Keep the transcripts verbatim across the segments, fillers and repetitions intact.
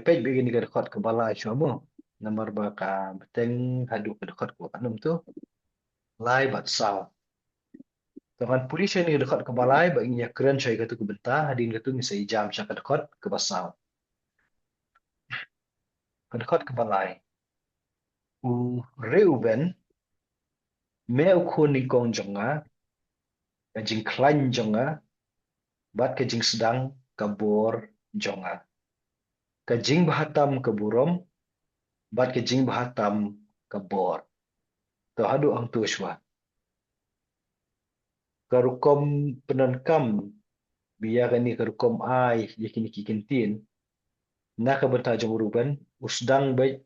peit bad kane ka dkhot kaba lai shuwa mo. Namar ba ka bteng haduh ka dkhot kaba khatnum tu. Lai bad saw. To ngan pule sha kane ka dkhot kaba lai bad ngin ïa kren sha katu ka bynta, hadien katu ngin sa ïa jam sha ka dkhot kaba saw. Ka dkhot kaba lai. U Reuben, me u khun nyngkong jong nga, ka jingkhlaiñ jong nga, bad ka jingsdang ka bor jong nga. Ka jingbhatam ka burom, bad ka jingbhatam ka bor. To haduh hangtu shuwa. Ka rukom pyndonkam, ba ïa kane ka rukom ai ïa kine ki kyntien, na ka bynta jong u Reuben, u sdang beit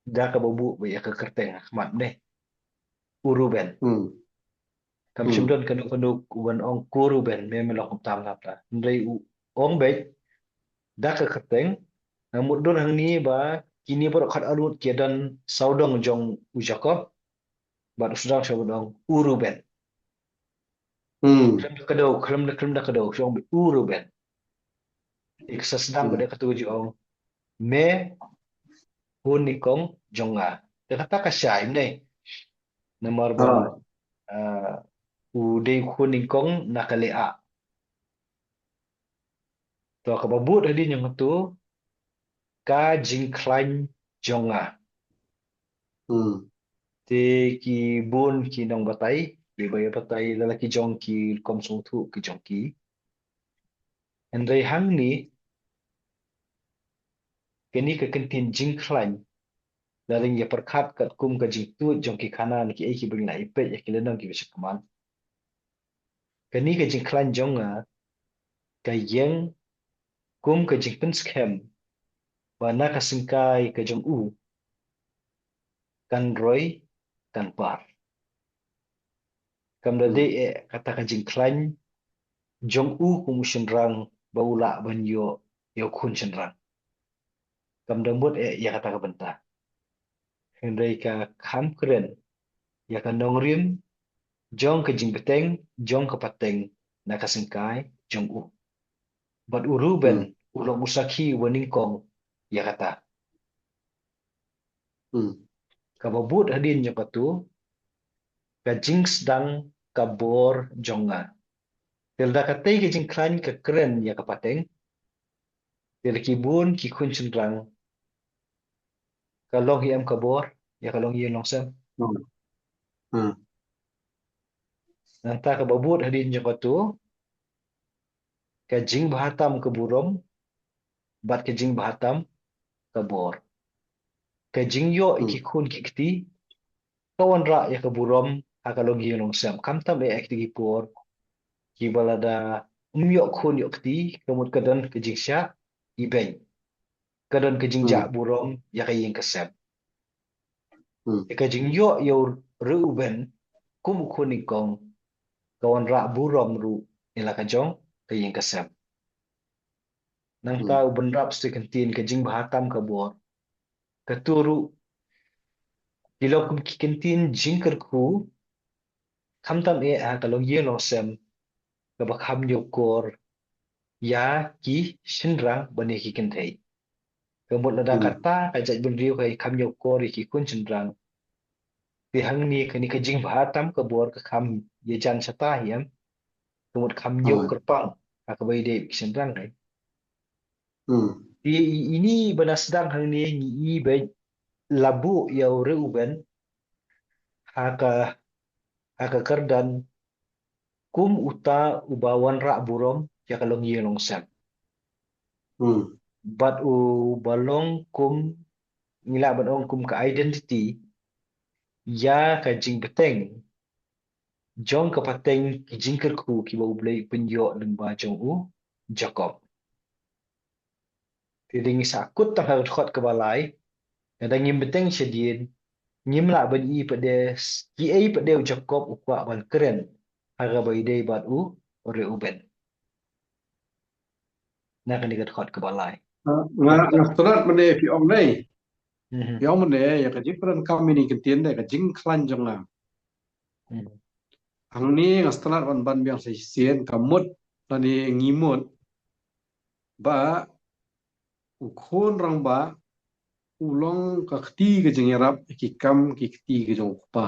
da kaba buh beit ïa ka kyrteng ha khmat ne. U Reuben. Hmm. Kam Hmm. shym don kano kano uban ong ko Reuben, me me long kumta kumta. Hynrei u ong beit da ka kyrteng, namar don hangne ba kine baroh khatar ngut ki don sawdong jong u Jakob, bad u sdang shuwa ban ong u Reuben. Hmm. Khlem da kdew, khlem da, khlem da kdew, shu ong beit u Reuben. Te ka sa sdang Hmm. bad katu ka jingong, me u khun nyngkong jong nga. Te kata ka shai ne. Namar ba, Ah. ah, u dei u khun nyngkong na ka Leah. To kaba bud hadien jong katu, ka jingkhlaiñ jong nga. Hmm. Te ki bun ki nongbatai, kiba ïa batai la la ki jong ki rukom sngewthuh ki jong ki. Hynrei hangne, kane ka kyntien jingkhlaiñ, la dang ïa pyrkhat katkum ka jingtuid jong ki khana na kiei kiba ngi la ïa peit ïa ki lynnong kiba shakmat. Kane ka jingkhlaiñ jong nga, ka ïeng kum ka jingpynskhem, ba na ka syngkai ka jong u, kan roi, kan par. Kam da Hmm. dei eh kata ka jingkhlaiñ jong u kum u shynrang ba u lah ban ïoh ïa u khun shynrang. Kam da mut eh ïa kata ka bynta. Hynrei ka kham kren ïa ka nongrim jong ka jingbteng jong ka pateng na ka syngkai jong u. Bad u Reuben Hmm. u long u sakhi uba nyngkong ïa kata. Hmm. Kaba bud hadien jong katu, ka jingsdang ka bor jong nga. Te lada katei ka jingkhlaiñ ka kren ïa ka pateng, te la ki bun ki khun shynrang, ka long hi em ka bor ïa ka longïing longsem. Hmm. Hmm. Nangta kaba bud hadien jong katu, ka jingbhatam ka burom, bad ka jingbhatam ka bor. Ka jingïoh ïa Hmm. ki khun ki kti, ka wanrah ïa ka burom ha ka longïing longsem. Khamtam eh ha kiti ki por, kiba lada ym ïoh khun ïoh kti, ka mut ka don ka jingshah ibeiñ. Ka don ka jingjah Hmm. burom ïa ka ïing ka sem. Hmm. Te ka jingïoh ïa u Reuben kum u khun nyngkong, ka wanrah burom ruh ïa la ka jong ka ïing ka sem. Nangta Hmm. u bynrap sa ka kyntien ka jingbhatam ka bor. Katu ruh ki long kum ki kyntien jingkyrkhu, khamtam eh ha ka longïing longsem, kaba kham ñiewkor ïa ki shynrang bad ïa ki kynthei. Ka mut lada Hmm. kata ka jaitbynriew ka kham ñiewkor ïa ki khun shynrang, te hangne kane ka jingbhatam ka bor ka kham ïajan shata hi em. Ka mut kham ñiew Hmm. kyrpang ha kaba ïadei bad ki shynrang, eh. Hmm. Te i-, ine ba na sdang hangne ngi i ba la buh ïa u Reuben ha ka, ha ka kyrdan kum uta uba wanrah burom ïa ka longïing longsem. Hmm. Bad uba long kum, ngi lah ban ong kum ka identity ïa ka jingbteng jong ka pateng ki jingkyrkhu kiba U Blei u pynïoh lyngba jong u Jakob. Te dei ngi sa kut tang ha ka dkhot kaba lai, lada ngim bteng shadien, ngim lah ban i pat de s-, kiei pat de u Jakob u kwah ban kren ha kaba ïadei bad u Reuben. Na kane ka dkhot kaba lai. Ah, nga, nga start mynne phi ong nei. Mhm. Phi ong mynne, ïa ka jingpyndonkam ïa kine ki kyntien de, ka jingkhlaiñ jong nga. Mhm. Hangne nga start ban ban biang sa shisien, ka mut, lane ngi mut. Ba, u khun rangbah u long ka kti ka jingïarap ki kam ki kti ka jong u kpa.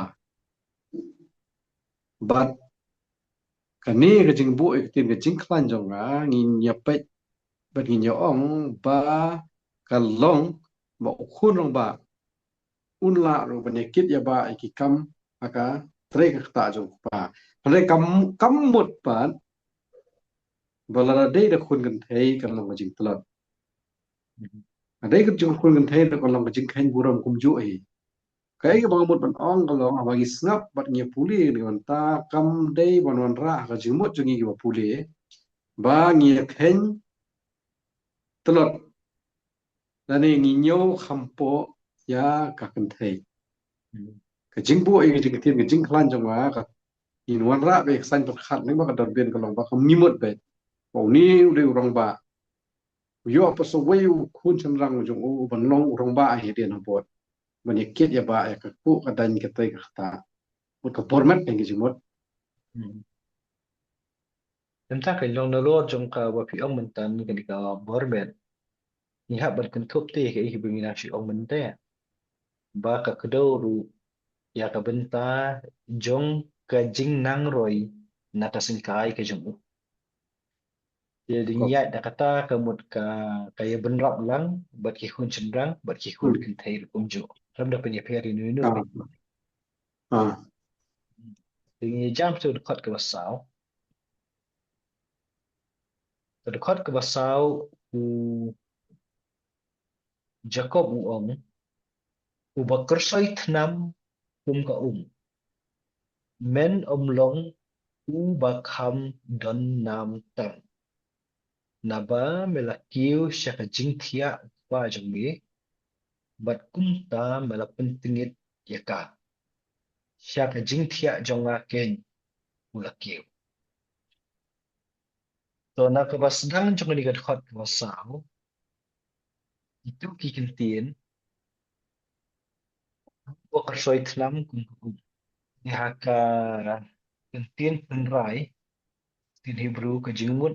Bad kane ka jingbuh ïa ka ktien ka jingkhlaiñ jong nga ngin ïa peit bad ngin ïa ong ba ka long ba u khun rangbah un lah ruh ban ïa kit ïa ba ïa ki kam ha ka trei ka ktah jong u kpa. Hynrei kam kam mut pat ba lada dei da khun kynthei kan long ka jingtlot. Ka dei ka jong khun kynthei da ka long ka jingkheiñ burom kumjuh hi. Kaei kaba nga mut ban ong ka long haba ngi sngap bad ngi pule ngi wan ta kam dei ban wanrah ka jingmut jong ngi kiba pule ba ngi kheiñ tlot lane ngi ñiew kham poh ïa ka kynthei. Ka jingbuh ïa ka jingktien ka jingkhlaiñ jong nga ka ngin wanrah bad ka saiñ pyrkhat ne ba ka dor bien ka long ba kam ngi mut bad ba une u dei u rangbah. U ïoh pat sa uwei u khun shynrang jong u ban long u rangbah ïa dien ha bor ban ïa kit ïa ba ïa ka kpu ka daiñ ka trei ka ktah. Mut ka bor met ka ngi jingmut. Tang ka long nalor jong kaba phi ong mynta kane ka bor met. Ngi hap ban kynthup te kaei kaba ngi nang shu ong mynta. Ba ka kdew ruh ïa ka bynta jong ka jingnang roi na ka syngkai ka jong u. Te dang ïaid da kata ka mut ka ka ïa bynrap lang bad ki khun shynrang bad ki khun kynthei ruh kumjuh. Ram da pynïapher ïa inu inu. Te ngi jam sha u dkhot kaba saw. Ka dkhot kaba saw u Jakob u ong, uba kyrsoi thnam kum ka um. Men ym long uba kham don nam tam. Naba me la kiew sha ka jingthiah u kpa jong me, bad kumta me la pyntngit ïa ka. Sha ka jingthiah jong nga keiñ u la kiew. To na kaba sdang jong kane ka dkhot kaba saw. Itu ki ktien. Uba kyrsoi thnam kum ka um. Ïa ka ktien Tynrai, ktien Hebrew ka jingmut.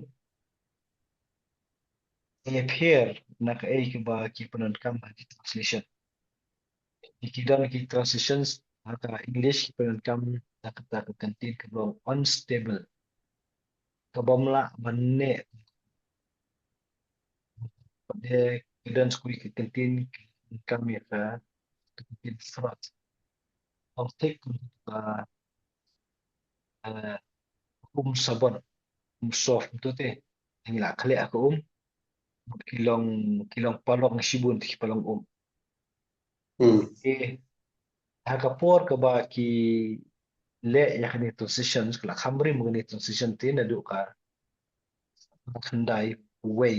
Ïapher na kaei kaba ki pyndonkam ha ki translation. Ki don ki translations ha ka English ki pyndonkam da kata ka ktien kaba long unstable. Kaba ym lah ban neh. Pat de ki don sa kawei ka ktien ki pyndonkam ïa ka ktien fraud. Ong thik kumba eh, um sabon, um soft tu te. Ngi la khleh ka um. Ki long, ki long palong shibun ki palong um. Hmm. Eh, ha ka por kaba ki leh ïa kane transition, ka la kham rim kane transition te naduh ka khyndai wei.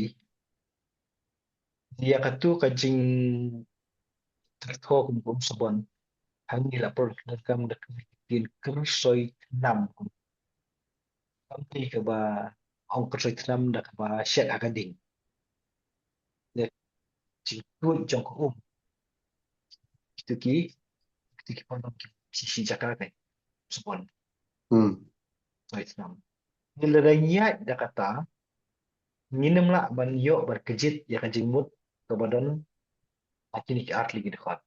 Ïa katu ka jingkyrthuh kum ka um sabon. Hangne la pyndonkam da ka ktien kyrsoi thnam kum. Kam dei kaba ong kyrsoi thnam da kaba shet ha ka ding. Ïa jingtuid jong ka um. Kitu ki, kitu ki pyndonkam ki shi shi jaka ka um sabon. Hmm. Kyrsoi thnam. Ngi lada ngi ïaid da kata, ngin ym lah ban ïoh ban kjit ïa ka jingmut kaba don ha kine ki artylli ki dkhot.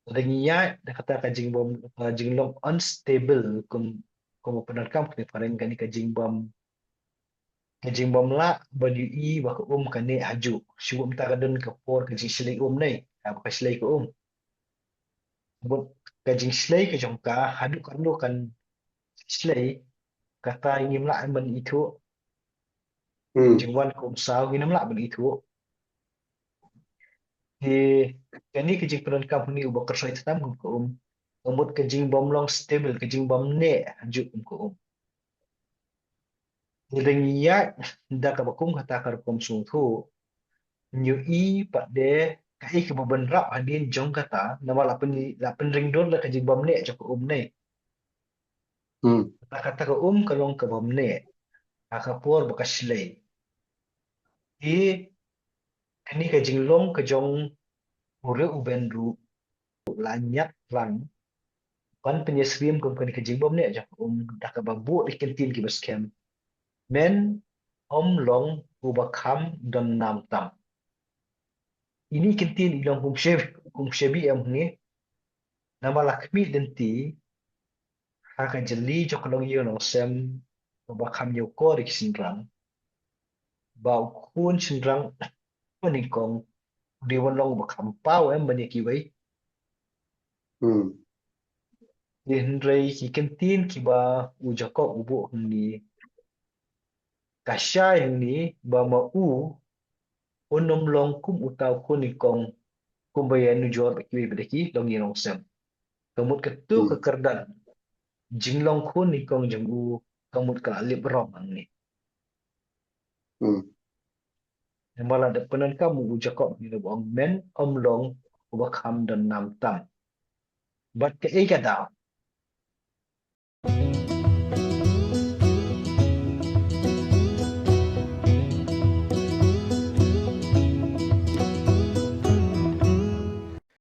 Lada ngi ïaid da kata ka jingbym, ka jinglong unstable kum, kum pyndonkam kane phareng kane ka jingbym, ka jingbym lah ban ïohi ba ka um ka neh ha juh. Shu bym ta ka don ka por ka jingshlei um ne, ha ba ka shlei ka um. Bad ka jingshlei ka jong ka, haduh katno kan shlei, kata ngim lah ban ithuh. Hmm. Jingwan ka um saw ngim lah ban ithuh. Te kane ka jingpyndonkam hangne uba kyrsoi thnam kum ka um. Ka mut ka jingbym long stable, ka jingbym neh ha juh kum ka um. Lada ngi ïaid da kaba kum kata ka rukom sngewthuh, ngi ïohi pat de kaei kaba bynrap hadien jong kata, namar la pyn, la pynring dur da ka jingbym neh jong ka um ne. Hmm. Kata, kata ka um ka long kabym neh ha ka por ba ka shlei. Te kane ka jinglong ka jong u riewben ruh la ñiad lang ban pynïasyriem kum kane ka jingbym neh jong ka um da kaba buh da ki kyntien kiba skhem. Men ym long uba kham don nam tam. Ini ki ktien i long kum shep, kum shebi em ngi. Namar la khmih denti ha ka jali jong ka longïing longsem, kaba kham ñiewkor da ki shynrang. Ba u khun shynrang, u nyngkong, u dei ban long uba kham paw em ban ïa kiwei. Hmm. Hynrei ki ktien kiba u Jakob u buh hangne, ka shai hangne ba ma u un ym long kum uta u khun nyngkong, kumba ïanujor bad kiwei pat ki longïing longsem. Ka mut katto ka kyrdan jinglong khun nyngkong jong u, ka mut ka la lip rom hangne. Hmm. Namar la dep pyndonkam u Jakob hangne ba ong men ym long uba kham don nam tam. Bad kaei ka daw?